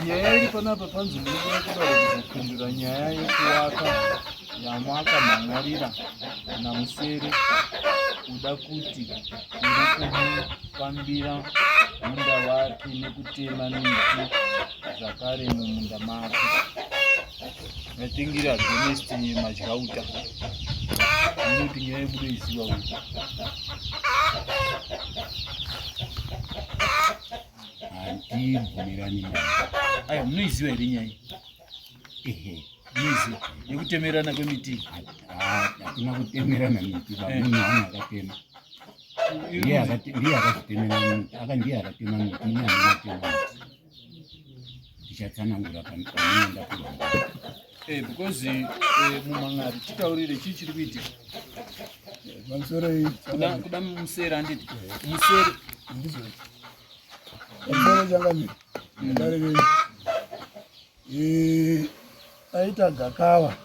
Nyaya iri panapa panzi munofanira kudaro kuzopindura nyaya yekuvaka yamakamhan'arira naMusere kuda kuti uri kumufambira munda wake nekutema miti zvakare mumunda make. I think iri against Madyauta. Inoti nyaya yemunoiziva uyu. Handibvumirani nayo. Aya munoiziva here nyaya iyi? Ehe. Munoiziva yekutemerana kwemiti? Hatina kutemerana miti, vamunhu vanhu akatema. Ndiye akazvitemera miti, aka ndiye akatema miti, ini handina kutema miti. Ndichatsanangura panoenda kurwa. Eh, because eh, mumang'ari titaurire chii chiri kuitika pamusoro kuda, kuda musere handiti musere ndizvo pamusoro changamire dare renyu eh, paita gakava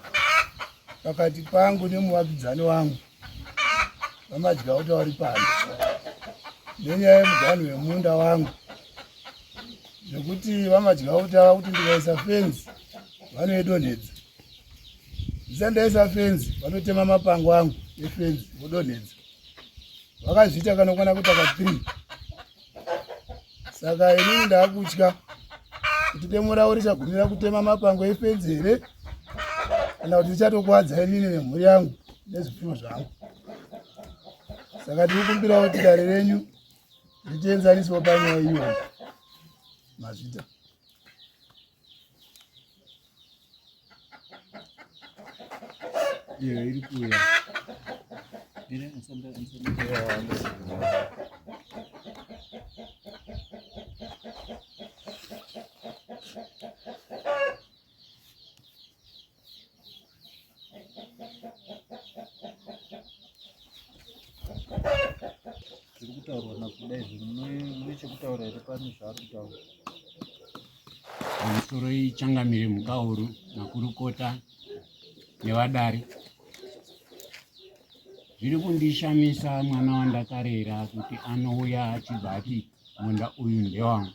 pakati pangu nemuvakidzani wangu VaMadyauta vari pano nenyaya yemuganhu wemunda wangu zvekuti VaMadyauta vakuti ndikaisa fenzi vanoidonhedza ndisati ndaisa fenzi vanotema mapango angu efenzi vodonhedza vakazviita kanokwana kuita ka 3 saka inini ndaakutya kuti demo ravo richagumira kutema mapango efenzi here kana kuti richatokwadza inini nemhuri yangu nezvipfuyo zvangu saka tiri kumbirawo kuti dare renyu ritienzanisewo panyaya iyoyo mazvita Iyo iri kuuya. Zviri kutaurwa nakuda izvi mune chekutaura here pane zvaari kutaura? Pamusoro ichangamire Mhukauru makurukota nevadare. Zviri kundishamisa mwana wandakarera kuti anouya achibva ati munda uyu ndewangu.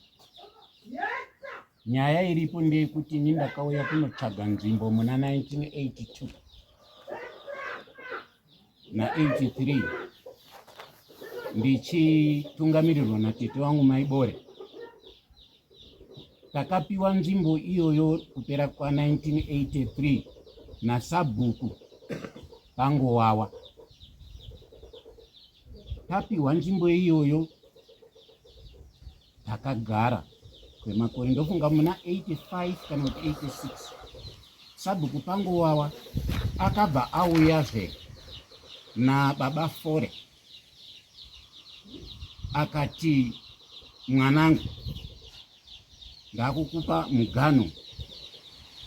Nyaya iripo ndeyekuti ini ndakauya kunotsvaga nzvimbo muna 1982 na83 ndichitungamirirwa natete wangu Maibore. Takapiwa nzvimbo iyoyo kupera kwa 1983 nasabhuku Pangowawa. Tapiwa nzvimbo iyoyo takagara kwemakore ndofunga muna 85 kana kuti 86 sabhuku Pangowawa akabva auyazve nababa Fore akati mwanangu ndakukupa mugano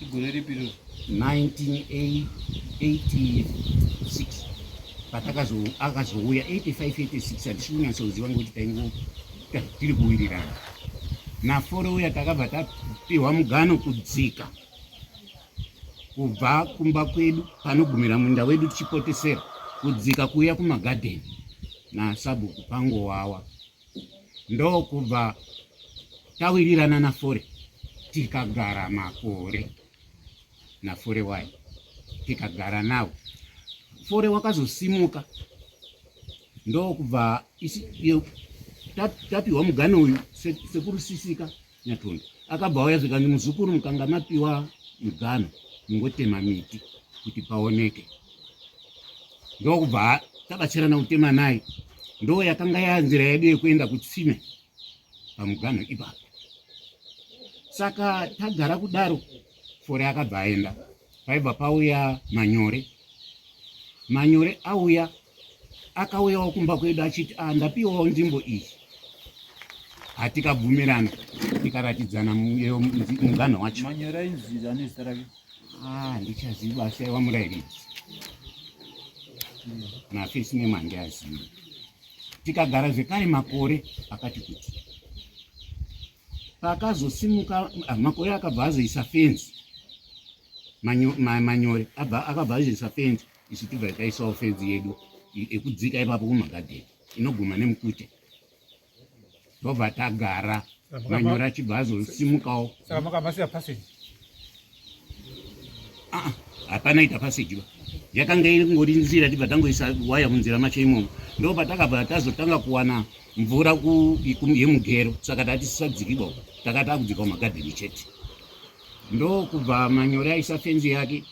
igore ripi iro 1986 patakazo akazouya 85 86 handisi kunyatsoziva ngekuti taingo tiri kuwirirana nafore uya takabva tapiwa mugano kudzika kubva kumba kwedu panogumira munda wedu tichipotesera kudzika kuuya kumagadheni nasabhuku pangowawa ndokubva tawirirana nafore tikagara makore nafore wayo tikagara nawo fore wakazosimuka ndokubva tapiwa mugano uyu sekuru sisika Nyatunda akabva auya zvikanzi muzukuru mukanga mapiwa mugano mungotema miti kuti paoneke ndokubva tabatsirana kutema naye ndo yakanga yanzira yedu yekuenda kutsime pamugano ipapo saka tagara kudaro fore akabva aenda paibva pauya manyore manyore auya akauyawo kumba kwedu achiti ah, ndapiwawo nzvimbo iyi hatikabvumirana tikaratidzana muganho wacho manyore ainzi ane zita rake ah, ndichaziva asi aiwa murairidzi mafesi name handiazivi tikagara zvekare makore akati kuti. Pakazosimuka makore akabva azoisa fenzi, manyore akabva azoisa fenzi, isu tibva taisawo fenzi yedu yekudzika ipapo kumagadheni inoguma nemukute, tobva tagara. Manyore achibva azosimukawo. Saka makamasiya passage? Ah, hapana ita passage ba, yakanga ingori nzira, tibva tangoisa waya munzira macho imomo. Ndo patakabva tazotanga kuwana mvura yemugero, saka tatisisadziki ba, takati akudzika mumagadheni chete. Ndo kubva manyore aisa fenzi yake,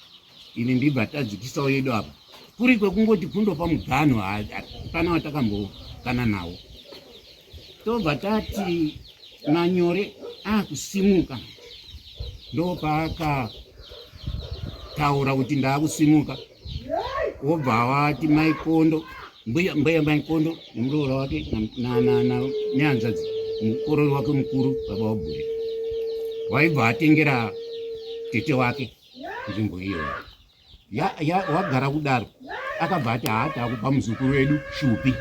ini ndibva tadzikisawo yedu apa. Kuri kwekungoti kundopa muganho, hapana watakambokana nawo. Tobva tati manyore akusimuka, ndopaakataura kuti ndaakusimuka, wobva wati maikondo, mbuya maikondo nemuroora wake nehanzvadzi, mukororo wake mukuru, baba wabhure, waibva atengera tete wake nzvimbo iyoyo. Wagara kudaro, akabva ati haati akupa muzukuru wedu Shupi.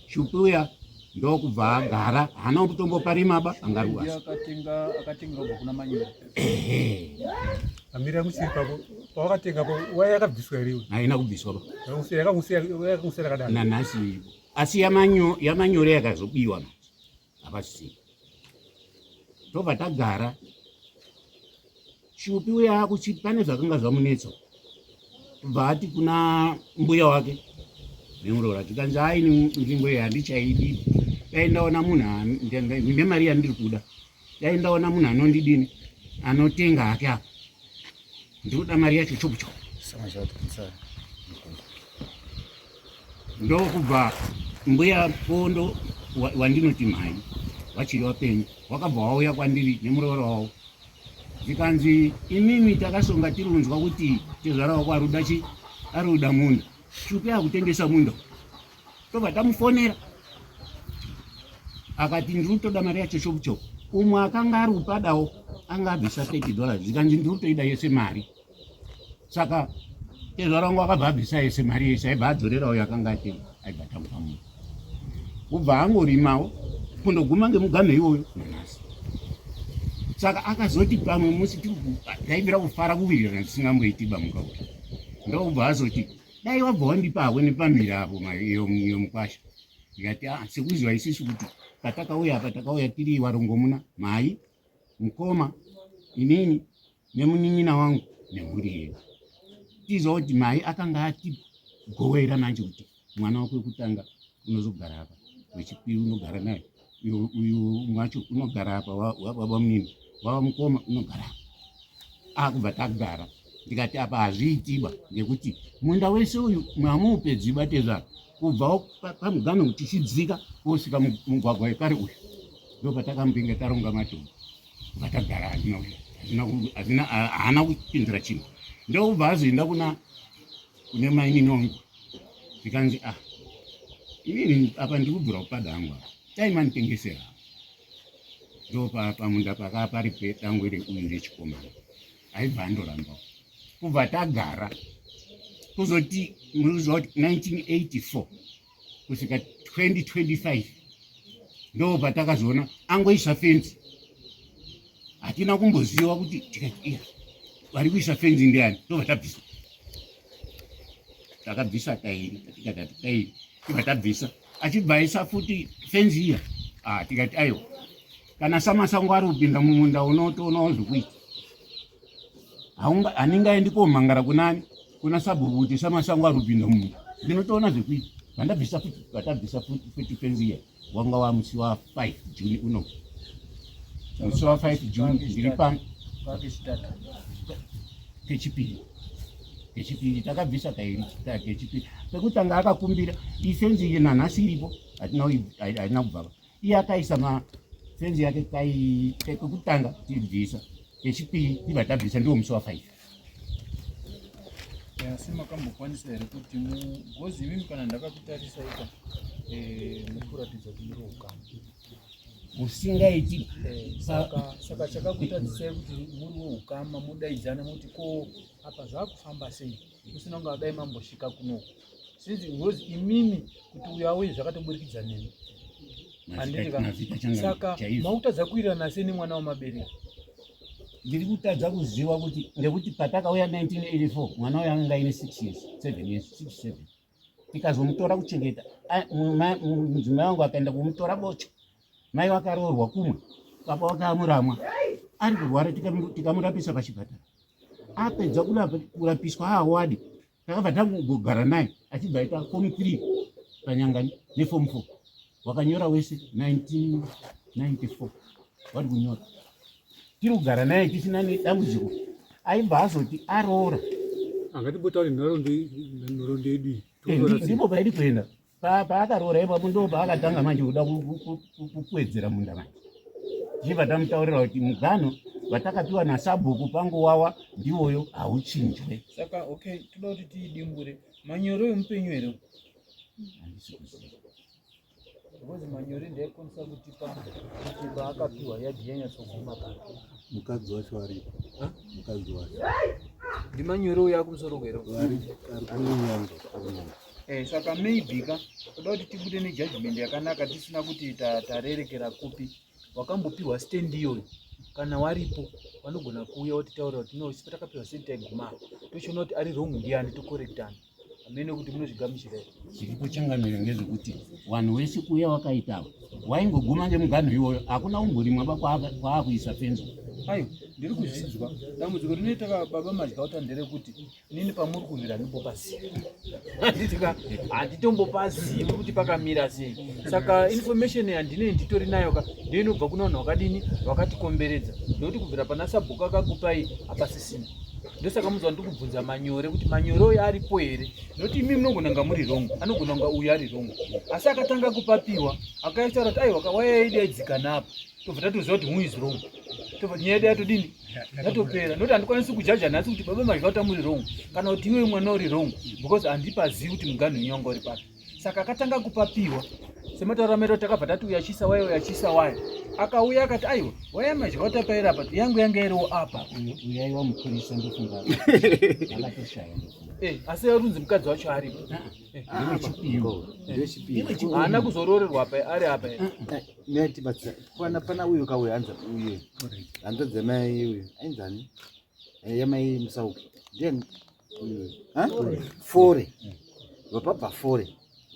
Shupi uya ndokubva agara, haana kutomboparima ba, anga ari Ndiye kubasa. Akatenga kubva kuna manyore? Ehe. Amira muchiri papo pawakatenga po, waya yakabviswa here iwe? Haina kubviswa ba. Yakamusiya yakadaro? Nanhasi iripo, asi yamanyore yakazobiwa manje, hapasisina. Tobva tagara. Shupi uya akuchi pane zvakanga zvamunetsa, kubva ati kuna mbuya wake nemuroora, tikanzi aini nzvimbo iyi handichaidi, dai ndaona munhu nemari yandiri kuda, dai ndaona munhu anondidini, anotenga hake apa, ndikuda mari yacho chopu chopu. Ndokubva mbuya Pondo, wandinoti mhai, vachiri vapenyu, wakabva wauya kwandiri nemuroora wavo, zvikanzi, "Imimi, takasonga tiri kunzwa kuti tezvara wako aruda chi aruda munda, Shupi akutengesa munda." Tobva tamufonera, akati, "Ndiri kutoda mari yacho chopu chopu." Umwe akanga ari kupadawo anga abvisa $30, zvikanzi, "Ndiri kutoida yese mari." Saka tezvara wangu akabva abvisa yese mari yese, aibva adzorera uyo akanga atenga, aibva tamupa munhu, kubva angorimawo kundoguma ngemuganho iwoyo nanhasi. Saka akazoti pamwe musi taibvira kufara, kuwirirana tisingamboiti bamuka uyu, ndokubva azoti, "Dai wabva wandipa hako nepamhiri apo iyo mukwasha." Ndikati, "Ah, sekuziva isusu kuti patakauya apa, takauya tiri varongomuna, mai, mukoma, inini nemunin'ina wangu nemhuri yedu." Tiziva kuti mai akanga atigowera manje kuti mwana wako wekutanga unozogara apa, wechipiri unogara naye, uyu wacho unogara apa, wababa munini, wava mukoma unogara apa. Akubva tagara. Ndikati apa hazviitiba, ngekuti munda wese uyu mwamuupedziba tezvaro, kubva pamuganho tichidzika kosvika mugwagwa wekare uyu. Ndo patakambinge taronga matombo, vatagara. Hazvina haana kupindura chinhu. Ndokubva azoenda kune mainini wangu, zvikanzi, "Ah, inini apa ndiri kubvira kupada hangu apa, dai manditengesera." Ndo pamunda pakaa pari pedangwe reuyu rechikomana, aibva andorambawo. Kubva tagara, kuzoti muruziva kuti 1984 kusvika 2025, ndo patakazoona angoisa fenzi. Hatina kumboziva kuti, tikati, "Iya, vari kuisa fenzi ndiani?" Ndobva tabvisa, takabvisa kairi, tikatati kairi, tibva tabvisa. Achibva aisa futi fenzi iya. Ah, tikati aiwa, kana samasango ari kupinda mumunda unotoonawo zvekuita, handingaendi komhangara kunani, kuna sabhuku, kuti samasango ari kupinda mumunda, ndinotoona zvekuita. Vandabvisa futi, vatabvisa futi fenzi iya, wanga wamusi wa5 June uno, musi wa5 June, ndiri pano. Pakechitatu? Kechipiri, kechipiri takabvisa kairi, kechipiri. Pekutanga akakumbira ifenzi iyi, nanhasi iripo, hatina kubvava. Iye akaisa mafenzi yake kekutanga, tibvisa kechipiri, tibva tabvisa, ndiwo musi wa5. Asi makambokwanisa here kuti mugozi imimi, kana ndakakutarisa ika mukuratidza kuti muri ukama? Usingaiti. Saka chakakutadzisai kuti muri weukama mudaidzana muti, "Ko apa zvakufamba sei?" Usina kunga dai mambosvika kunoku, since ngozi imimi kuti uyo auye zvakatoburikidza nemi. Handiti saka makutadza kuwirirana sei nemwana wamabereki? Ndiri kutadza kuziva kuti ngekuti patakauya 1984 mwana uyo anga aine 6 years 7 years 6 7 tikazomutora kuchengeta mudzimai wangu akaenda kumutora bocha mai vakaroorwa kumwe baba vakamuramwa ari kurwara tikamurapisa pachipatara apedza kurapiswa aawadi takabva tangogara naye achibva aita form 3 panyangani neform 4 wakanyora wese 1994 wari kunyora tiri kugara naye tisina nedambudziko aibva azoti aroora angatimbotauri nhoroondo yedu iyi eh, ndipo paidi kuenda paakaroora ipapo ndo paakatanga manje kuda kuwedzera munda manje tichibva tamutaurira kuti muganho watakapiwa nasabhuku panguwawa ndiwoyo hauchinjwe saka okay toda kuti tiidimbure manyoro emupenyu here handisi kuziva because manyore ndaikwanisa kutipa kuti paakapiwa yadhi yanyatsoguma papi mukadzi wacho aripo mukadzi wacho ndimanyore uyo akumusoro kwero ari kunyanga Eh, saka maybe ka toda kuti tibude nejudgment yakanaka tisina kuti tarerekera kupi wakambopiwa stand iyoyo kana waripo vanogona kuuya wotitaurira kuti no isu takapiwa stand taiguma apa tochiona kuti ari wrong ndiani tokorektana hamene kuti munozvigamuchira here Chiripo changamire ngezvekuti vanhu vese kuuya wakaita ava waingoguma ngemuganhu iwoyo hakuna kumborimwa ba kwaakuisa fenzi. Ayo ndiri kuzvinzwa dambudziko rinoita baba Madyauta nderekuti inini pamuri kurwira ndimbopaziva handitika handitombopazivi kuti pakamira sei saka information yandine nditori nayo ka ndiyo inobva kuna vanhu vakadini vakatikomberedza nekuti kubvira pana sabhuku akakupai hapasisina ndosaka munzwa ndiri kubvunza manyore kuti manyore uyo aripo here nokuti imi munogona kunga muri wrong anogona kunga uyu ari wrong asi akatanga kupapiwa akaitaura kuti aiwa waya yedu yaidzika napa tobva tatoziva kuti who is wrong tobva nyaya yedu yatodini yatopera nokuti handikwanisi kujaja nhasi kuti baba mazvika kuti amuri wrong kana kuti iwe mwana uri wrong because handipazivi kuti muganhu wenyu wanga uri papi saka akatanga kupapiwa semataura maita kuti takabva tati uyu achiisa waya uyu achiisa waya akauya akati aiwa waya madya watapaira apa yangu yanga iriwo apa Uyu aiwa mupurisa ndofunga akatoshaya ndofunga. Eh, asi arunzi mukadzi wacho aripo Ndewechipiri. haana kuzoroorerwa apa ari apa here? Netibatsira pana pana uyu kauyu hanza uyu hanzvadzi yamai uyu ainzani yamai Musauki ndiani uyu ha fore bva pabva fore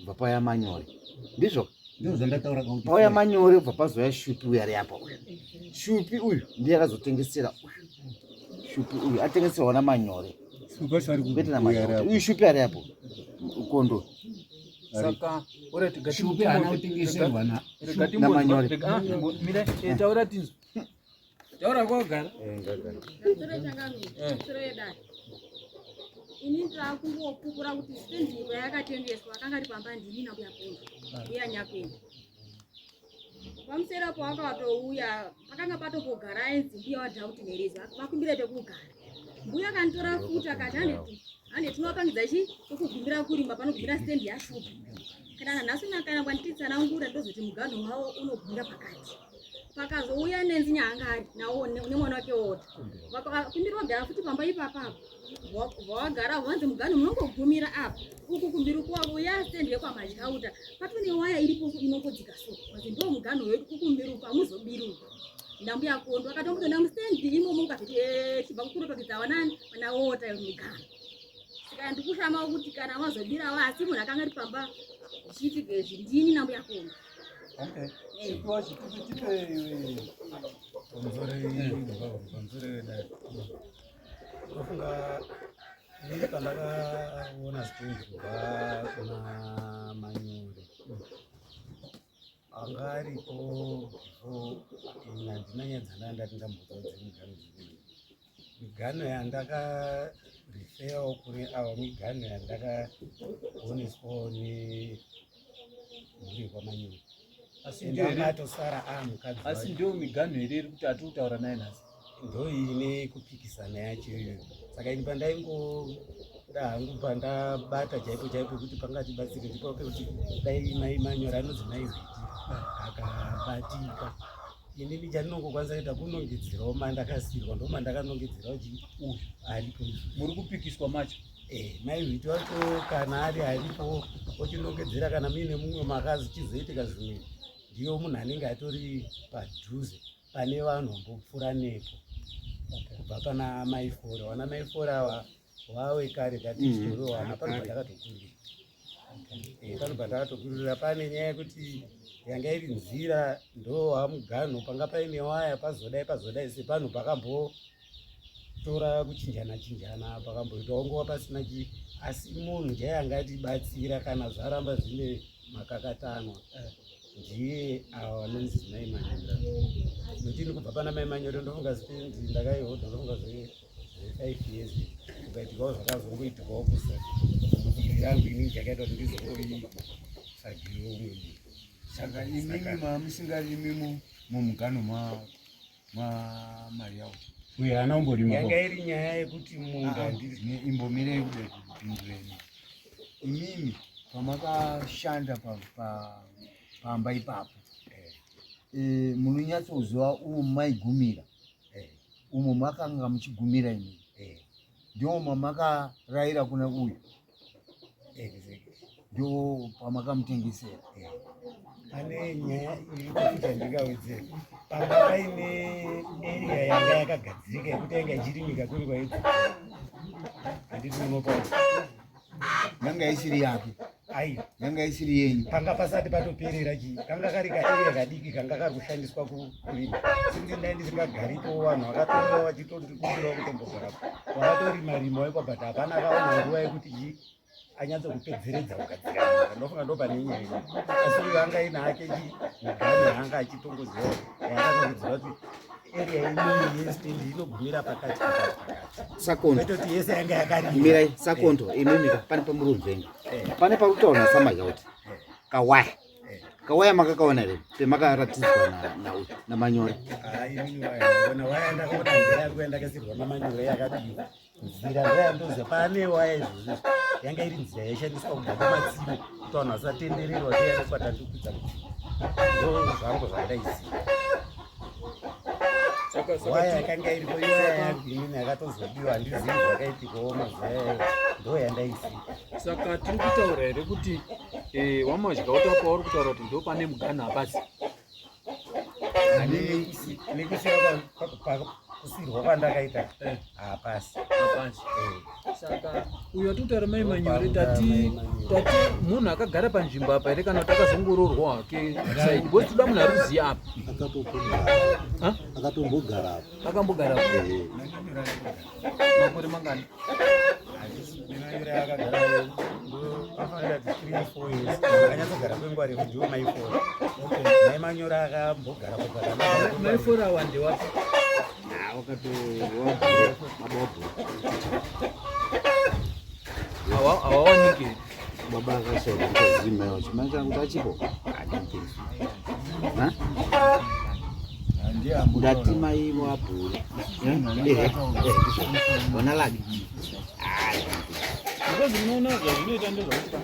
bva pauya manyore ndizvo Ndizvo zvandataura kuti pauya manyore bva pazouya shupi uyu ari apa uyu shupi uyu ndiye akazotengesera uyu shupi uyu atengeserwa namanyore Shupi wacho ari kwete namanyore uyu shupi ari apo kondo saka alright Shupi haana kutengeserwa na Namanyore. mira taura tinzwe taura kwagara Tsoro changamire, tsoro yedare. Ini ndakungopupura kuti stendi iyi yakatengeswa akanga ari pamba ndini nambuya Pondo, mbuya Nyakwenda. Pamusoro apo akatouya pakanga patopogara ainzi mbuya waDhauti Mherezi vakumbira pekugara. Mbuya akanditora futi akati hande hande tinopangidza chi pekugumira kurima panogumira stendi yaShupi. Kana nanhasi kana kwanditsanangura ndozoti muganho wavo unogumira pakati. Pakazouya Nenzi Nyahangari nawo nemwana wake wota. Vakakumbirwa kugara futi pamba ipapa apo. Vawagara vanzi muganho munongogumira apa. Uku kumbiri kwavo ya stendi yekwaMadyauta. Patone waya iripo inongodzika so. Vanzi ndo muganho wedu uku kumbiri uku hamuzobiri uku. Ndambuya Kondo akatombotoenda mustendi imomo ukazoti chibva kukuropakidza wanani wana wota muganho. Saka ndikushama kuti kana wazobirawo asi munhu akanga ari pamba zvichiitika izvi ndini nambuya Kondo. Okay. Shupi wacho tipe tipe iwe. Pamusoro wedare ndofunga ini pandakaona stendi kubva kuna Manyore anga aripo before ini handina nyaya dzandanga ndati ndambodzwa dzemigano dzimweni migano yandakarifeyawo kune ava migano yandakaoneswawo nemhuri yekwaManyore Asi ende ndiyo anga here? atosara amukadzi Asi wacho ndiyo miganhu here iri kuti atiri kutaura naye nhasi? Ndoine kupikisana yacho iyoyo saka ini pandaingoda hangu pandabata chaipo chaipo kuti pangatibatsire ndipo pekuti dai mai Manyora anonzi mai Witi akabatika inini chandinongokwanisa kuita kunongedzerawo mandakasirwa ndo mandakanongedzerawo chi uyu aripo izvo Muri kupikiswa macho. Mai Witi wacho kana ari aripo ochinongedzera kana muine mumwe makazi chizoitika zvimwe. Ndiyo munhu anenge atori padhuze pane vanhu vambopfuura nepo kubva pana maifora. Vana maifora ava wawe kare tatichitori wana panobva takatokurira. Panobva takatokurira pane nyaya yekuti yanga iri nzira ndo wamuganho panga paine waya pazodai pazodai sepanhu pakambotora kuchinjana chinjana pakamboitawo nguva pasina chii, asi munhu ndiye angatibatsira kana zvaramba zvine makakatanwa ndiye ava vanonzi Mai Manyore. Nokuti ini kubva pana Mai Manyore ndofunga stendi ndakaihodha ndofunga zve 5 years kukaitikawo zvakazongoitikawo kusa yangu inini chakaita kuti ndizoitsvagire umwe munhu. Saka imimi mamusingarimi mumugano mamariyawo uye haana kumborima? Yanga iri nyaya yekuti munda imbomirei kude kupindureni. Imimi pamakashanda pamba ipapo, munonyatsoziva umo maigumira, umo makanga muchigumira imimi, ndimo mamakarayira kuna uyu, ndo pamakamutengesera? Pane nyaya iripo futi yandingawedzera. Panga paine area yanga yakagadzirika yekuti yanga ichirimika kwenguva idzi, handiti unopa Yanga isiri yake? Aiwa. Yanga isiri yenyu? Panga pasati patoperera chii, kanga kari kaarea kadiki kanga kari kushandiswa kurima. Sinzi ndai ndisingagaripo, vanhu vakatora vachitondikumbirawo kutombogarapo, vakatorima rima ipa, but hapana akaona nguva yekuti chii anyatso kupedzeredza kugadzira nyika. Ndofunga ndo pane nyaya iyi. Asi uyu anga ine hake chi muganho yaanga achitongoziva yaakatokudzira kuti area inini yestendi inogumira pakati pakati pakati. Sakondo. Kwete kuti yese yanga yakarima. Imirai sakondo, imimi pane pamurunzvenga, pane parikutaura naSamadya kuti kawaya kawaya makakaona here pemakaratidzwa naManyore? Inini waya waya ndakaona nzira yari ndakasirwa naManyore yakadii. Nzira ndoyandoziva pane waya izvozvo yanga iri nzira yaishandiswa kubva kumatsime kuti vanhu vasatendererwa toyane kwatandikwidza kuti ndo zvangu zvandaiziva. Waya yakanga iripo iwaya yangu inini yakatozobiwa, handizivi zvakaitikawo mazuva yayo, ndo yandaiziva. Saka tiri kutaura here kuti wamadya utapa uri kutaura kuti ndo pane muganhu hapasi? Nekusirwa kusirwa kwandakaita hapasi. Hapasi. Saka uyu atiri kutaura Mai Manyore, tati tati munhu akagara panzvimbo apa here kana kuti akazongororwa hake side? Because toda munhu ari kuziva apa. Ha? Akatombogara apo. Akambogara apa makore mangani? Nemanyore akagara afanira kuti 3 4 years, akanyatsogara kwenguva refu ndiwo maifora. Mai Manyore akambogara. Maifora awa ndewapi? Baba wabhura. Hawawaniki. Baba akashaika kuchazima chimai changu kuti achipo handinteso. Ndati mai wabhura, ehe, ona lagi. Because unoona zvazvinoita ndezvakuti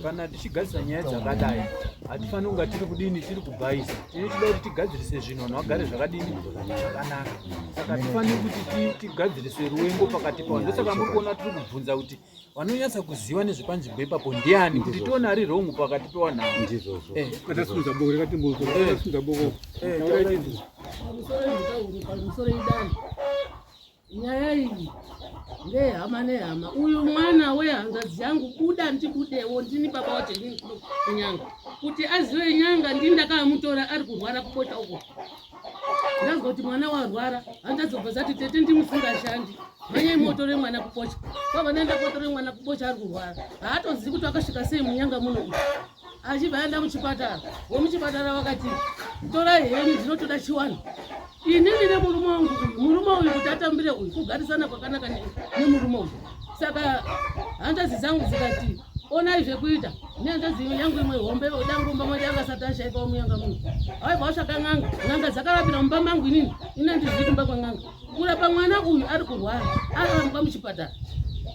kana tichigadzirisa nyaya dzakadai hatifaniri kunga tiri kudini, tiri kubhaisa. Tine chida kuti tigadzirise zvinhu, vanhu vagare zvakadini, zvakanaka. Saka hatifaniri kuti tigadzirise ruwengo pakati pavanhu. Ndosaka muri kuona tiri kubvunza kuti vanonyatsa kuziva nezvepanzvimbo ipapo ndiani, kuti tione ari wrong pakati pevanhu ava. Ndizvozvo. Katasimudza boko rekatimbosimudza boko. Taura izvi. Pamusoro mutauro, pamusoro idani. Nyaya iyi ndehama nehama. Uyu mwana wehanzvadzi yangu, buda ndibudewo, ndini baba wacho, ndini kuno kunyanga kuti azive nyanga. Ndini ndakamutora ari kurwara kupota uko. Ndazwa kuti mwana warwara, hanzvadzi zati, "Tete, ndimusingashandi, mhanyai motore mwana kupocha." Kwabva ndaenda kotore mwana kupocha ari kurwara, haatozivi kuti wakasvika sei munyanga muno umu. Achibva aenda muchipatara, vomuchipatara vakati, "Torai henyu, ndinotoda chiwano." Inini nemurume wangu uyu, murume uyu kuti atambire uyu kugarisana kwakanaka nemurume uyu. Saka hanzvadzi dzangu dzikati, "Onai zvekuita." Nehanzvadzi yangu imwe hombe dangomba mwacho akasati ashaikawo muyanga muno, aibva wasvaka n'anga. N'anga dzakarapira mumba mangu. Inini ina ndizivi kumba kwen'anga kurapa mwana uyu ari kurwara, ararambwa muchipatara.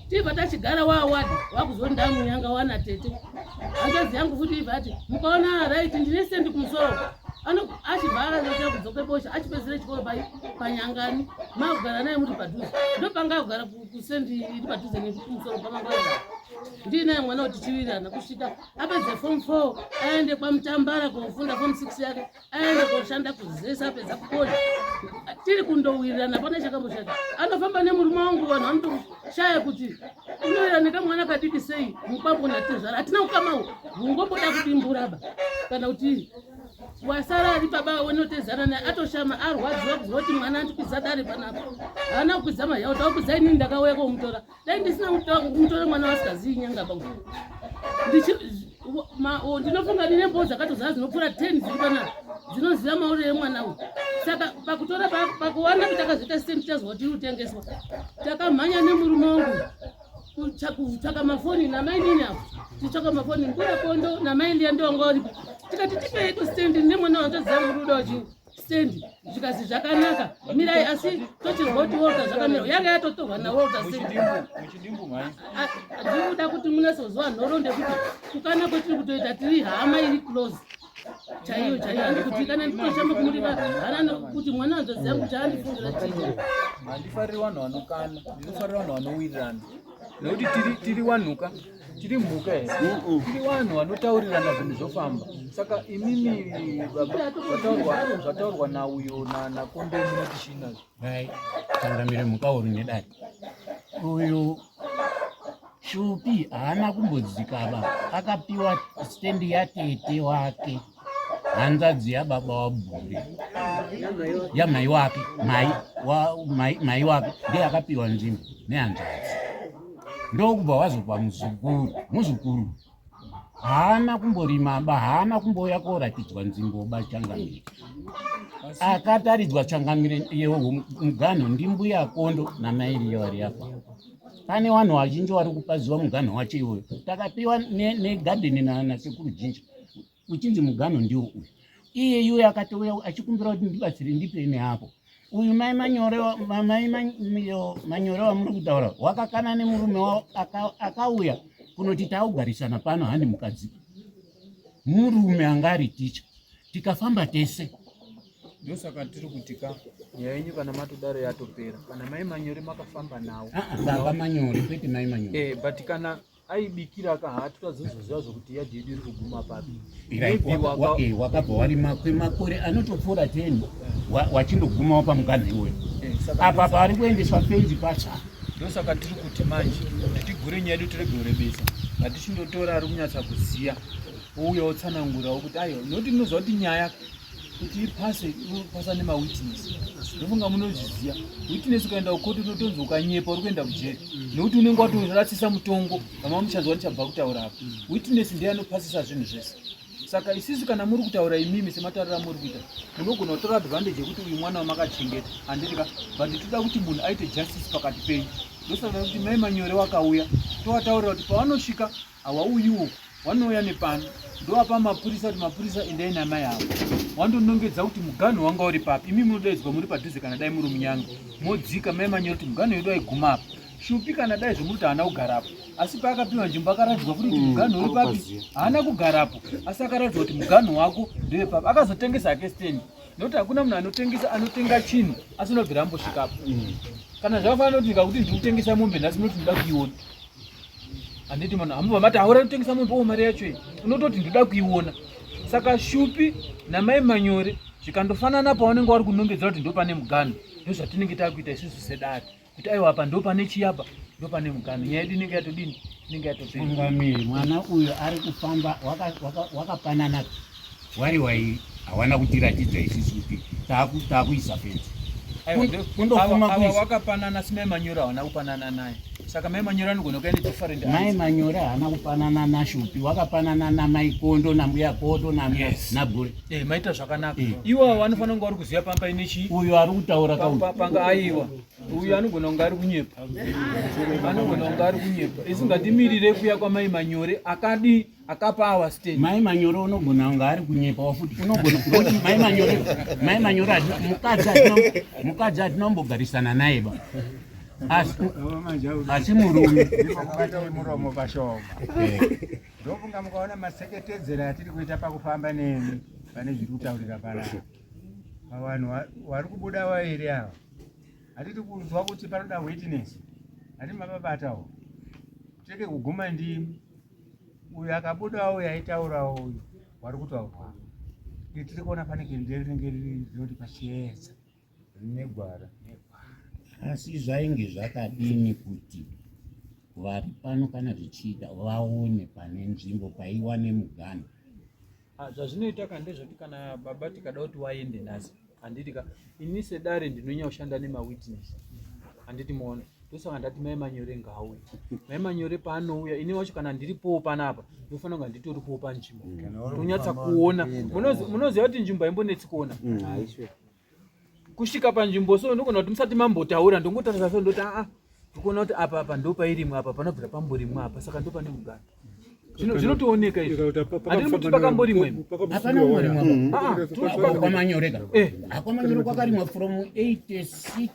Tibva tachigara waawadi wakuzoti ndamuyanga wana tete. Hanzvadzi yangu futi ibva ati, "Mukaona right, ndine sendi kumusoro." Achibva aratira kudzoka bosha, achipedzere chikoro panyangani, makugara naye muri padhuze, ndopanga kugara kusendi iri padhuze nekumusoro pamangwaza. Ndiinaye mwana kuti tichiwirirana kusvika apedze form 4 aende kwaMutambara kofunda form 6 yake, aende koshanda kuzesa apedza kukona. Tiri kundowirirana, hapana chakamboshata. Anofamba nemurume wangu, vanhu vanotoshaya kuti unowirirana nekamwana kadiki sei mukwambo natezvara. Hatina ukama hungomboda kudimburaba kana kuti wasara ari baba wenotezana naye atoshama arwadziwa kuziva kuti mwana andikwidza dare panapa. Haana kukwidza mayawo, takukwidza inini ndakauya komutora. Dai ndisina kumutora mwana wasikazivi nyanga bangu. Ndinofunga ndine mboo dzakatozara dzinopfuura 10 dziri panapa dzinoziva mauriro emwana uyu. Saka pakutora pakuwana kuti takazoita same tichazwa kuti iri kutengeswa, takamhanya nemurume wangu kutsvaka mafoni namainini apo, titsvaka mafoni mbuya Kondo namai Liya ndowanga varipo. Tikati tipei kustendi nemwana watoziva murudo wachi stendi, zvikazi zvakanaka mirai, asi tochirwa kuti Walter zvakamira yanga yatotorwa naWalter stendi. Ndikuda kuti munasoziva nhoroondo yekuti kukana kwetiri kutoita tiri hama iri close chaiyo chaiyo. Handi kuti kana nditoshamba kumuriva hana kuti mwana hanzvadzi yangu chaandifungira chii. Handifariri vanhu vanokana, ndinofarira vanhu vanowirirana, nekuti tiri wanhuka, tiri mhuka here? Tiri vanhu vanotaurirana, zvinhu zvofamba. Saka imimi baba, zvataurwa nauyo naKondo munoti chii nazvo? Vai changamire, mhuka uri nedare uyu Shupi haana kumbodzikaba, akapiwa stendi yatete wake, hanzvadzi yababa waBhure, yamai wake, mai wake ndiye akapiwa nzvimbo nehanzvadzi, ndokubva wazopa muzukuru. Muzukuru haana kumborima ba, haana kumbouya koratidzwa nzvimbo ba. Changamire, akataridzwa changamire muganho ndimbuya Kondo namairiyo vari apa. Pane vanhu vazhinji vari kupaziwa muganho wacho iwoyo. Takapiwa negadheni nasekuru Jinja uchinzi muganho ndiwo uyu. Iye iyoyo akatouya achikumbira kuti ndibatsire, ndipei neapo. Uyu mai Manyore, mai Manyore wamuri kutaura, wakakana nemurume wavo, akauya kunoti taugarisana pano handi mukadzi, murume anga ari ticha, tikafamba tese. Ndosaka tiri kuti ka nyaya yenyu kana matodaro yatopera kana mai Manyore makafamba nawo. Ah, ah, baba Manyore, kwete mai Manyore. But kana aibikira ka hatitazozoziva zvokuti yadhi yedu iri kuguma papi. Wakabva warima kwemakore anotopfuura 10 wachindogumawo pamuganho iwoyo. Apa pari kuendeswa fenzi patsva. Ndosaka tiri kuti manje kuti tigure nyaya yedu tirege kurebesa, ngatichindotora ari kunyatsa kuziya ouya otsanangurawo kuti aiwa, nokuti ndinoziva kuti nyaya kuti ipase inopasa nemawitness. Ndofunga munozviziva, witness ukaenda kukoti unotonzi ukanyepa uri kuenda kujeri, nekuti unenge watorasisa mutongo. Vama muchanzwa ndichabva kutaura apa, witness ndiye anopasisa zvinhu zvese. Saka isisu kana muri kutaura imimi sematauriro amuri kuita, munogona kutora advantage yekuti uyu mwana wamakachengeta, handiti ka? But toda kuti munhu aite justice pakati penyu. Ndosaka kuti mai Manyore wakauya, towataurira kuti pavanosvika hawauyiwo, wanouya nepano, ndowapa mapurisa kuti mapurisa endai namai avo, wandonongedza kuti muganho wanga uri papi. Imi munodaidzwa muri padhuze, kana dai muri munyanga modzika mai Manyore kuti muganho yedu aiguma apa. Shupi kana dai zvomuri kuti haana kugarapo, asi paakapiwa nzvimbo akaratidzwa futi kuti muganho uri papi. Haana kugarapo, asi akaratidzwa kuti muganho wako ndewepapi. Akazotengesa hake stendi, nekuti hakuna munhu anotengesa anotenga chinhu asinobvira ambosvikapo. Kana zvakafanana kuti ndikakuti ndiri kutengesa mombe nhasi, munoti ndinoda kuiona, handiti? Munhu hamubva mati haura kutengesa mombe, o mari yacho iyi, unototi ndoda kuiona. Saka Shupi namai Manyore zvikandofanana pavanenge vari kunongedzera kuti ndo pane muganho, ndozvatinenge takuita isusu sedare kuti aiwa, apa ndo pane chiyapa, ndo pane muganho. Nyaya yedu inenge yatodini? Inenge yatopera. Changamire, mwana uyu ari kufamba wakapanana wari wai hawana kutiratidza isusu kuti taakuisa fenzi. Kundofuma kuisa wakapanana, asi mai Manyore hawana kupanana naye. Saka mai Manyore anogona kuya nedifferent Mai Manyore haana kupanana naShupi, wakapanana namai Kondo, nambuya Kondo, naBhure. Maita zvakanaka. Iwo vanofanira kunge vari kuziva pamba ine chii. Uyu ari kutaura panga, aiwa, uyu anogona kunge ari kunyepa, anogona kunge ari kunyepa. Isu ngatimirire kuya kwamai Manyore akadi akapa awa stand. Mai Manyore unogona kunge ari kunyepawo futi, unogona ngokuti mai Manyore, mai Manyore mukadzi hatinombogarisana naye ba, asi murume. Ndimokubatei muromo pashoma. Ndofunga mukaona maseketedzero atiri kuita pakufamba nemi pane zviri kutaurika panapa, pavanhu vari kubuda vairi ava, hatiti kunzwa kuti panoda witness, hati mapabatawo. Tirege kuguma ndimi. Uyu akabudawo uyu aitaurawo uyu wari kutaurwa. Tiri kuona pane rinenge riri rinoti pachiedza. Rine gwara. Asi zvainge zvakadini kuti vari pano kana zvichiita vaone pane nzvimbo paiwa nemuganhu? Ah, zvazvinoita ka ndezvekuti kana baba tikada kuti waende nhasi handiti ka ini sedare ndinonyanya kushanda nemawitness handiti moona ndosaka ndati mai manyore ngaauye mai manyore paanouya ini wacho kana ndiripowo panapa ndofanira kunga nditoripowo panzvimbo mm. tonyatsa kuona munoziva kuti nzvimbo haimbonetsi kuona mm, kusvika panzvimbo so ndogona kuti musati mambotaura ndongotarisa so ndoti aa ndikuona kuti apa apa ndopairimwa apa panobvira pamborimwa apa saka ndopane mugano zvinotooneka izvi handiri kuti pakamborimwa imi hapana kumborimwa mm. kwamanyoreka eh. akwamanyore kwakarimwa from 86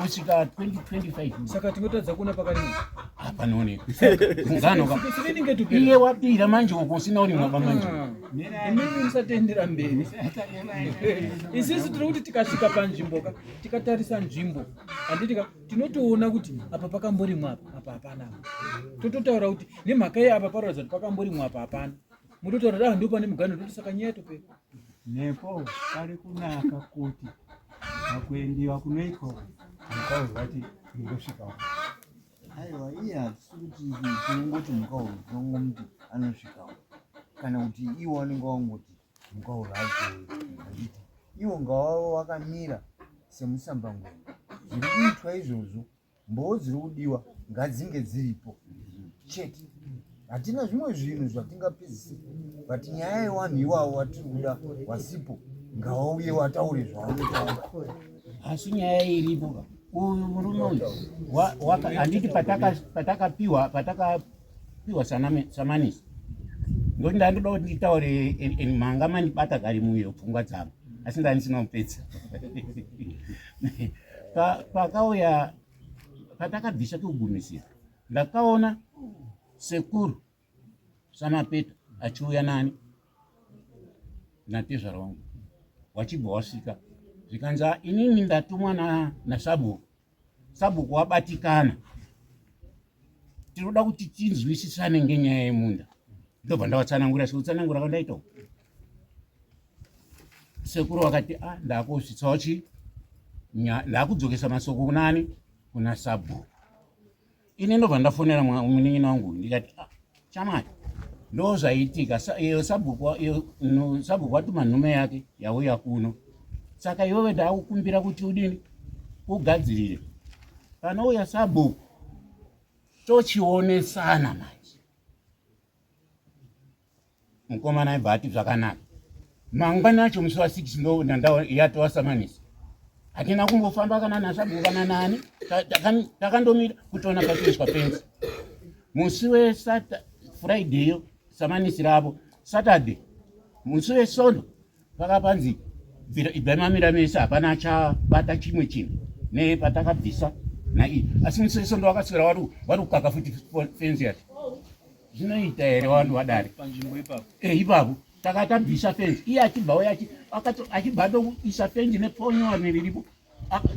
kusvika 2025 saka tinotadza kuona pakarimwa hapanooneka mugano ka iye wapira manje uko usina urimwa pamanje ah. Imimi musatendera mberi. Isisu tiri kuti tikasvika panzvimbo ka tikatarisa nzvimbo handiti ka tinotoona kuti apa pakamborimwa apa apa hapana apa. Tototaura kuti nemhaka yei apa paroratidza kuti pakamborimwa apa hapana. Mutotaura kuti ah ndipo pane muganho toti saka nyaya yatopera. Nepo pari kunaka kuti pakuendiwa kunoitwa mukauzi vati ndosvikawo. Aiwa iye hatisi kuti tinongoti mhuka huru tinongomuti anosvikawo kana kuti iwo wanenge wangoti mhuka huru hadziuyi handiti iwo ngawave wakamira semusambangwena zviri kuitwa izvozvo mboo dziri kudiwa ngadzinge dziripo chete hatina zvimwe zvinhu zvatingapedzise but nyaya yewanhu iwawo watiri kuda wasipo ngawauye wataure zvawanotaura asi nyaya iripo ka uyu murume uyu handiti patakapiwa patakapiwa samanisi ngokuti ndandoda kuti nditaure manga mandibata kari muyo pfungwa dzangu asi ndandisina kupedza pakauya patakabvisa kekugumisira ndakaona sekuru samapeta achiuya nani natezvara wangu wachibva wasvika zvikanzi ah, inini ndatumwa nasabhuku sabhuku wabatikana tinoda kuti tinzwisisane ngenyaya yemunda ndobva ndavatsanangura sekutsanangura kwandaita uku sekuru vakati a ah, ndakusvitsawo chi ndakudzokesa masoko kunani kuna sabhuku ini ndobva ndafonera munin'ina wangu ndikati ah, chamai ndo zvaitika iyo sabhuku watuma nhume yake yauya kuno saka iwewe ndakukumbira kuti udini ugadzirire panouya sabhuku tochionesana manje mukomana aibva ati zvakanaka mangwana acho musi wa 6 ndo ndanda yatova samanisi hatina kumbofamba kana nasabhuku kana nani takandomira kutoona patoiswa penzi musi wefriday yo samanisi ravo saturday musi wesondo pakapanzi ibvai mamira mese hapana achabata chimwe chinhu nepatakabvisa nai asi musi wesondo wakaswera wari kukaka futi fenzi yacho zvinoita here wanhu wadare panzvimbo ipapo eh ipapo taka tabvisa fenzi iye achibva uya achibva atoisa fenzi neponyo riripo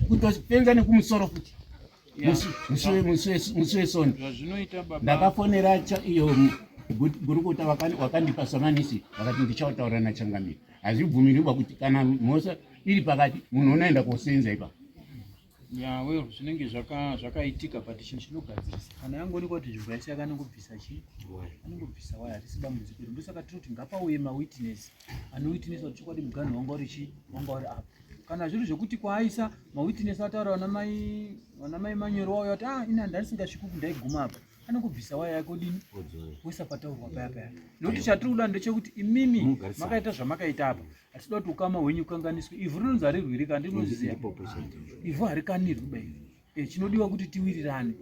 kutofenza nekumusoro futi musi wesondo ndakafonera iyo gurukota wakandipa samanisi vakati ndichautaura nachangamire hazvibvumirwi kuti kana mhosva iri pakati munhu unoenda kosenza ipapo Ya well zvinenge zvakaitika but chinhu chinogadzirisa kana yangoonekwa kuti nzvimbo yacho yakanongobvisa chii anongobvisa waya harisi dambudziko iro ndosaka tiri kuti ngapauye mawitness anowitness kuti chokwadi muganhu wanga uri chii wanga uri apa kana zviri zvekuti kwaaisa mawitness ataura vanamai vanamai manyoro wauya kuti ah ini handasingasviki uku ndaiguma apa anongobvisa waya yake odini woisa pataurwa paya paya nokuti chatiri kuda ndechekuti imimi makaita zvamakaita apa Hatida kuti ukama hwenyu ukanganiswe. Ivhu rinonzi harirwirika, handinozviziva. Ivhu harikanirwi ba iri. E, chinodiwa kuti tiwirirane.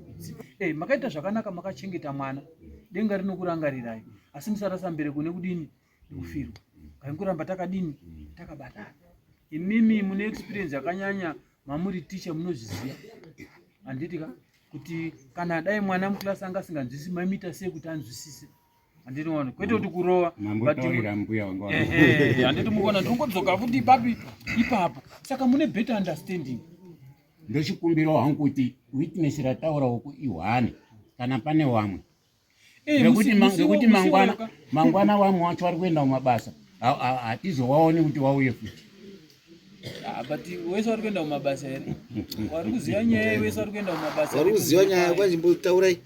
E, makaita zvakanaka makachengeta mwana. Denga rinokurangarirai. Asi musarasa mbereko nekudini? Nekufirwa. Ngaingoramba takadini? Takabatana. Imimi mune experience yakanyanya mamuri teacher munozviziva. Handiti ka? Kuti kana dai mwana muklasi anga asinganzwisisi maimuita sei kuti anzwisise? Handinoona kwete kuti kurova mambotaurira mbuya wanga handiti mukuona ndinongodzoka futi ipapi ipapo saka mune better understanding ndochikumbirawo hangu kuti witness rataura uku ihwane kana pane wamwe Eh, Nekuti Nekuti mangwana mangwana vamwe wacho vari kuenda kumabasa, hatizowaoni kuti wauye futi. Ah, but wese vari kuenda kumabasa here? Vari kuziva nyaya? Wese vari kuenda kumabasa? Vari kuziva nyaya kwanzimbo, taurai.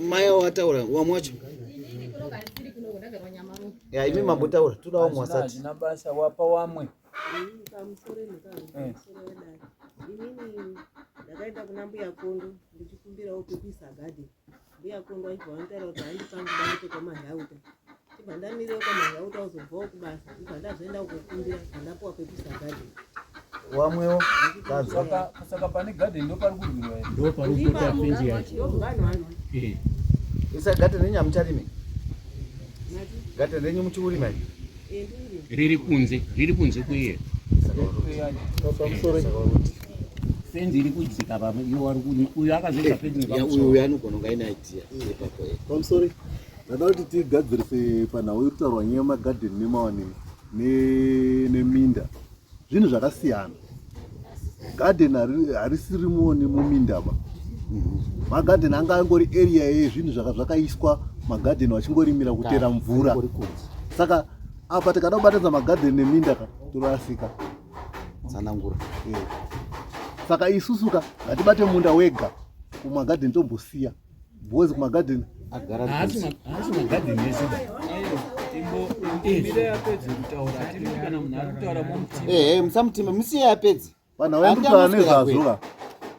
Mai avo vataura, wamwe wacho. Ya, imi mambotaura, toda wamwe wasati. Hazvina basa, wapa wamwe. Pamusoro pamusoro wedare, inini ndakaenda kuna Mbuya Kondo ndichikumbirawo pekuisa gadheni. Mbuya Kondo achibva vanitaura kuti handipangi bani pekwamahauta. Chibva ndamiriwo kwamahauta, uzobvawo kubasa, ibva ndazoenda kukokumbira, bva ndapuwa pekuisa gadheni. Wamwewo tanzwa. Saka pane gadheni ndo pari kurwirwa here? Ndo pari kupota fenzi yacho. Ndomuganhu vanhu. Isa gadheni renyu hamucharimi? Gadheni renyu muchiurima here? Riri kunze, riri kunze kuye. Pamusoro. Fenzi iri kudzika pamwe, iwo wari uyo akazoisa fenzi Ya, uyu nepamusoro. uyu anogona kunge aine idea ipapo. Pamusoro, ndada kuti tigadzirise panhau iri kutaurwa nyaya yemagadheni nemawanini neminda. Zvinhu zvakasiyana. Gadheni harisi rimuoni mumindaba. Magadheni anga angori area yezvinhu zvakaiswa magadheni, vachingorimira kutera mvura. Saka apa tikada kubatanidza magadheni neminda ka, torasika. Tsanangura. Saka isusu ka, ngatibate munda wega, kumagadheni tombosiya, because kumagadheni Haasi magadheni ese. Mire yapedze kutaura. Tiri kuti kana munhu ari kutaura momutima. Ehe, musamutima, musiye apedze. Vanhu vaendi kutaura nezvazvo ka,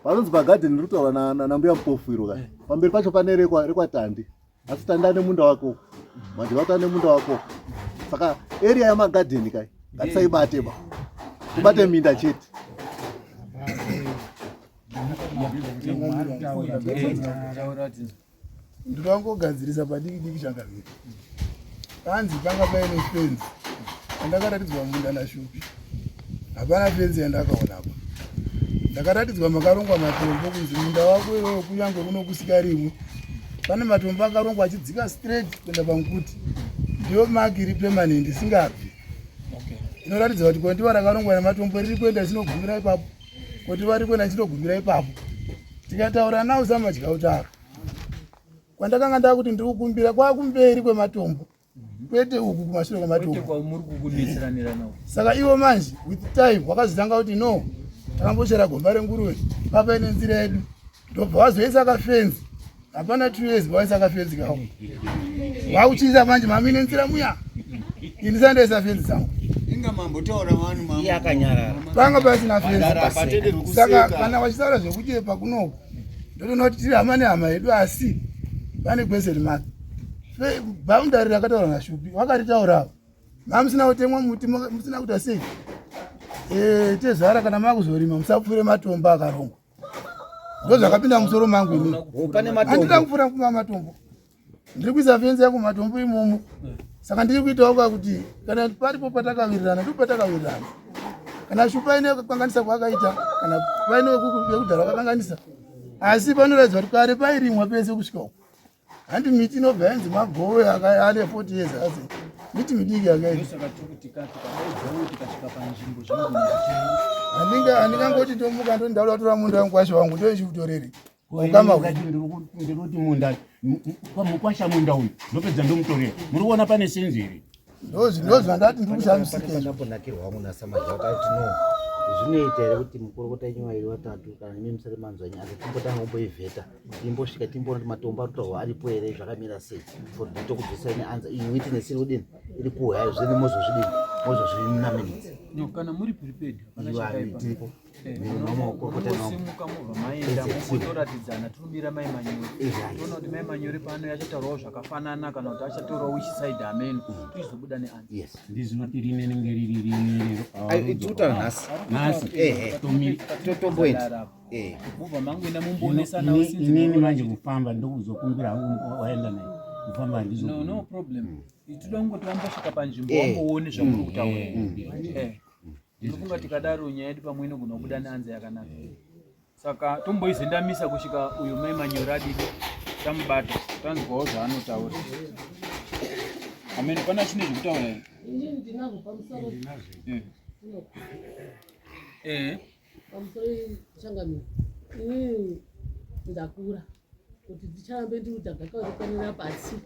vanonzi pagadheni riri kutaura nambuya Mupofu iro ka, pamberi pacho pane rekwaTandi, asi Tandi ane munda wako, manje vati ane munda wako. Saka area yamagadheni kai ngatisaibate ba, tibate minda chete. Taura tinzwa. Ndinongogadzirisa padiki diki changaviri. Panzi panga paine fenzi andakaratidzwa munda naShupi, hapana fenzi yandakaona apa. Ndakaratidzwa makarongwa matombo kunzi munda wako iwewe, kunyange kunokusika rimwe, pane matombo akarongwa achidzika straight kuenda pamukuti. Ndiyo mark iri permanent isingabvi, inoratidza kuti kondiwa rakarongwa nematombo riri kuenda richinogumira ipapo, kondiwa riri kuenda richinogumira ipapo. Tikataura nawo samadya utaro, kwandakanga ndakuti ndiri kukumbira kwakumberi kwematombo, kwete uku kumashure Kwete kwematombo. kwamuri kukunetseranira nawo. Saka ivo manje with time wakazotanga kuti no, takambochera gomba renguruve papa ine nzira yedu, ndobva wazoisa kafenzi. Hapana 2 years vaisa kafenzi kako, vakuchiisa manje mamine nzira muya. Ini sandaisa fenzi dzangu. Inga mambotaura vanhu mambo. Iye akanyarara. Panga pasina fenzi. Patenderwi Saka kuseka. kana vachitaura zvekuchepa kunoku, ndotoona kuti tiri hama nehama yedu, asi pane question mark. Boundary rakataura naShupi vakaritaurawo, mamusina kutemwa muti, musina kuita sei. Tezvara, kana makuzorima musapfuure matombo akarongwa. Ndo zvakapinda musoro mangu inini. Pane matombo. Handina kupfuura kuma matombo, ndiri kuisa fenzi yangu matombo imomo. Saka ndiri kuitawo ka kuti kana paripo patakawirirana, ndipo patakawirirana. Kana Shupa ine kukanganisa kwaakaita, kana paine vekudhara vakakanganisa, asi panoratidza kuti kare pairimwa pese kusvika uko. Handi miti inobva yanzi magowe ane 40 years, asi miti midiki yakaita. Ndosaka tiri kuti tikadaidzawo tikasvika panzvimbo zvinogona. Handingangoti tomuka ndoti ndauda kutora munda wangu, kwasha wangu ndoichiutorere ukama hwedu. Ndiri kuti munda mukwasha, munda uyu ndopedza ndomutorera. Muri kuona pane senzi here? Ndozvandati ndiri kushamisika. Ndambonakirwa wangu nasamadya kuti ati no, zvinoita here kuti mukorokota enyu vairi vatatu, kana imi musati manzwa nyaya, asi timbotanga kumboivheta, timbosvika, timboona kuti matombo ari kutaurwa aripo here, zvakamira sei, for tokubvisai neanza iyi witness iri kudini, iri kuuya zvene, mozozvidini, mozozvinaminidza. No, kana muri prepared, hapana Iwa, chakaipa. tiripo. Mamakorokota. Mungosimuka mobva maenda, mumbotoratidzana. Tirumira Mai Manyore, toona kuti Mai Manyore pano achataurawo zvakafanana kana kuti achataurawo which side ameno, tichizobuda neanza. Yes. Ndizvinoti rinenge riri rineri. Ai, tikutaura nhasi. Nhasi. Ehe. Totomboenda. Mubva mangoenda mumboonesanawo. Inini manje kufamba ndokuzokumbira hangu waenda naye, kufamba handizo. No, no problem. Toda kungoti vambosvika panzvimbo, vamboone zvamuri kutaura. Ndinofunga tikadaro nyaya yedu pamwe inogona kubuda neanza yakanaka. Saka tomboizendamisa kusvika uyo Mai Manyore adidi tamubata, tanzwawo zvaanotaura. Amen. Pana chine zvekutaura here? Inini ndinazvo pamusoro. Pamusoro changamiro, inini ndakura. kuti ndicharambe ndiuta gakava rikwanira pasi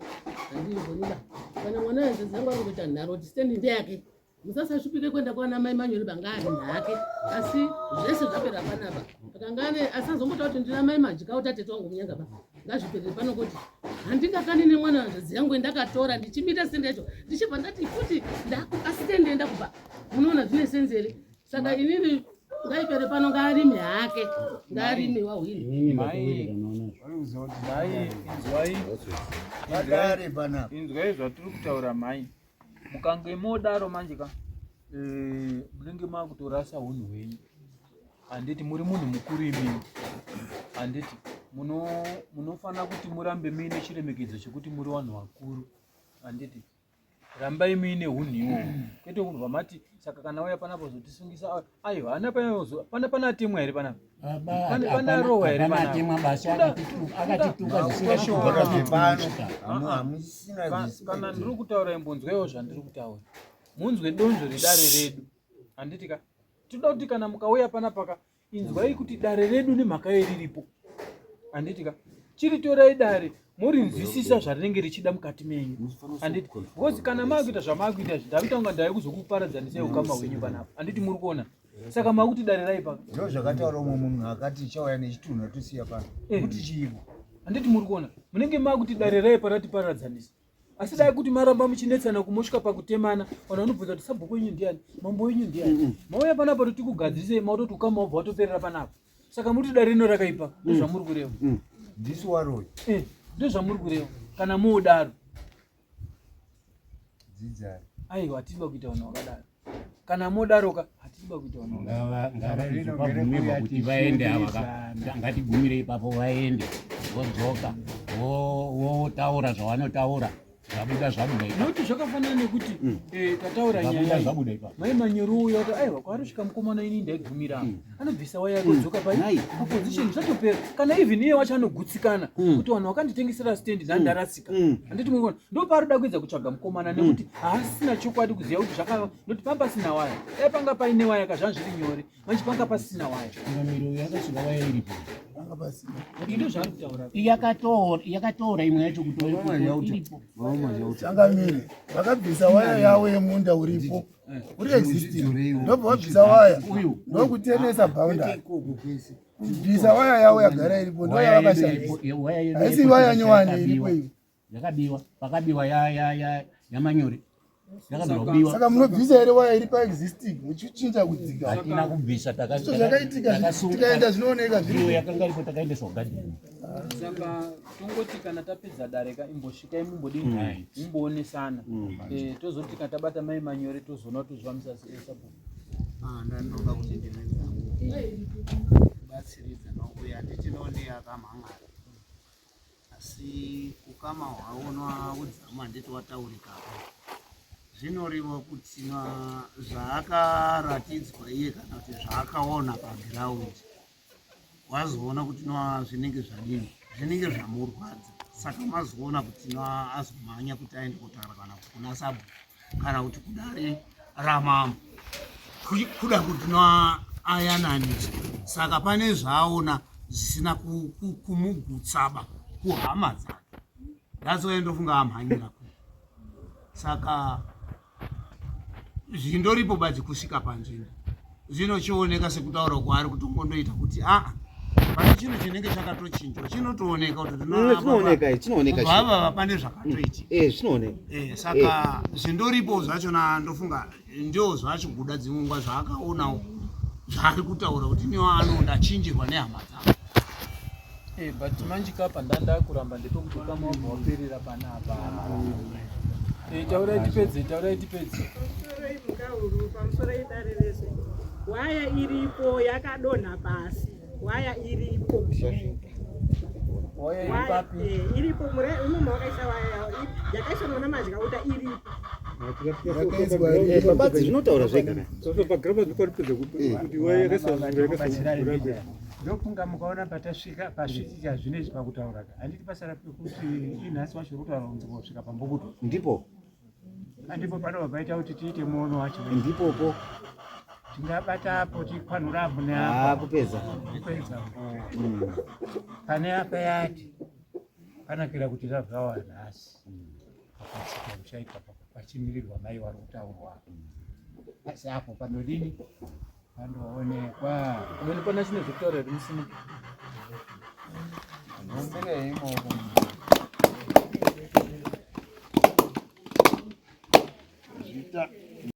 handiizoniba kana mwana wenzedzi yangu ari kuita nharo kuti stendi ndeyake musasashupike kuenda kwana mai manyori banga ari nhake asi zvese zvapera panapa akanga ane asazombotaura kuti ndina mai majikauta tete wangu munyanga pa ngazviperere pano kuti handingakani nemwana hanzvadzi yangu endakatora ndichimita sitendi yacho ndichibva ndati futi asitendi enda kupa munoona zvine senzi here saka inini ngaipere pano ngaarime hake ngaarime wahwini inzwai zvatiri kutaura mhai mukange modaro manje ka eh, munenge makutorasa unhu hwenyu handiti muri munhu mukuru imini handiti munofanira kuti murambe muine chiremekedzo chekuti muri vanhu vakuru handiti rambai muine hunhu iwowo kwete kunhu vamati saka kana uya panapa zotisungisa aiwa ana pana pana atemwa here panapa pana rowa here panapakana ndiri kutaura imbonzwaiwo zvandiri kutaura munzwe donzvo redare redu handiti ka tinoda kuti kana mukauya panapaka inzwai kuti dare redu nemhaka yeriripo handiti ka chiritorai dare morinzwisisa zvarinenge richida mukati menyu handiti because kana maakuita zvamaakuita izvi ndakuita kunga ndave kuzokuparadzanisai ukama hwenyu panapa handiti muri kuona saka makuti dare raipa ndo zvakataura umwe munhu akati chauya nechitunha tosiya pano eh. kuti chiiko handiti muri kuona munenge makuti dare raipa ratiparadzanisa asi dai kuti maramba muchinetsana kumosvika pakutemana vanhu vanobvunza kuti sabhuku wenyu ndiani mambo wenyu ndiani mauya panapa kuti tikugadzirisei mautoti ukama wabva watoperera panapa saka muri kuti dare rino rakaipa ndozvamuri kureva ndisu waroyi eh, ndozvamuri kureva kana moodaro dzidzai aiwa hatidi kuita vanhu vakadaro kana modaroka hatidi kuita vanhu ngavabvumirwa kuti vaende ava ngatigumire ipapo vaende vodzoka votaura zvavanotaura zvabuda zvabuda nokuti zvakafanana nekuti mm. eh, tataura nyaya zvabuda ipapo mai manyoro uyo ati aiwa kwaarosvika mukomana ini ndaigumira mm. anobvisa waya akodzoka mm. pai paposition zvatopera kana even iye wacho anogutsikana kuti vanhu vakanditengesera stand ndandarasika handiti muona ndopaari kuedza kutsvaga mukomana nekuti haasina chokwadi kuziva kuti zvaka nokuti panga pasina waya dai panga paine waya ka zvanga zviri nyore manje panga pasina waya miro yakasvika waya iripo ndo zvaari kutaura yakatora imwe yacho kutoiripo changamire vakabvisa waya yavo yemunda uripo uri existing ndobva vabvisa waya ndokutenesa boundary kubvisa waya yavo yagara iripo ndoyavakashandisa haisi waya nyowani iripo iyo yakabiwa pakabiwa yamanyore saka munobvisa here waya iri paexisting muchichinja kudzika hatina kubvisa zvakaitika tikaenda zvinooneka zviriyo yakanga iripo takaendeswa kugadheni saka tongoti kana tapedza dare ka imbosvikai mumbodini mm. mumboonesana mm. eh, tozoti kana tabata mai manyore tozoona tozvifambisa sesapo ah, ndandoda kuti ndime kubatsiridza nouya handiti nonde akamhan'ara asi ukama hwaona udzamu handiti wataurikapo zvinoreva kuti zvaakaratidzwa iye kana kuti zvaakaona pagiraundi wazoona kuti no zvinenge zvadini zvinenge zvamurwadza saka mazoona kuti no azomhanya kuti aende kotaura kana kuti kuna sabhuku kana kuti kudare ramambo kuda kuti no ayananiswe saka pane zvaaona zvisina kumugutsaba kuhama dzake that's why ndofunga amhanyira ku saka zvindoripo badzi kusvika panzvimbo zvinochioneka sekutaura kwaari kutongondoita kuti aa pane chinhu chinenge chakatochinjwa chinotooneka kuti mm, chinooneka vava pane zvakatoitika eh, zvinooneka eh, saka eh. zvindoripo zvachona ndofunga ndio zvacho kuda dzimwe nguva zvaakaonawo zvaari kutaura kuti niwo anoda chinjirwa nehama dzavo Eh, but manje kapa ndanda kuramba ndepekuti ukama wabva waperera panapa eh, taurai tipedze taurai tipedze Pamusoroi mukahuru pamusoroi dare rese waya iripo yakadonha pasi waya iripo waya iri papi eh, iripo imomo wakaisa waya yawo yakaiswa nona madyauta iripo Babadzi zvinotaura zvega ndofunga mukaona patasvika pasvikika zvinezvi pakutaura ka handiti pasara pekuti inhasi wacho uri kutaura kunzi kosvika pambukuto ndipo andipo panobva paita kuti tiite muono wacho ndipopo tingabata apo tikwanura apo neapo ah, kupedza kupedza mm. pane apa yati Zvakanakira kuti zvabvawa nhasi pakasika musha ipapa pachimirirwa mai wari kutaurwa, asi apo panodini pandoonekwa. Amene pana chine zvekutaura here musimuke? Nhomberei imomo. Zvita.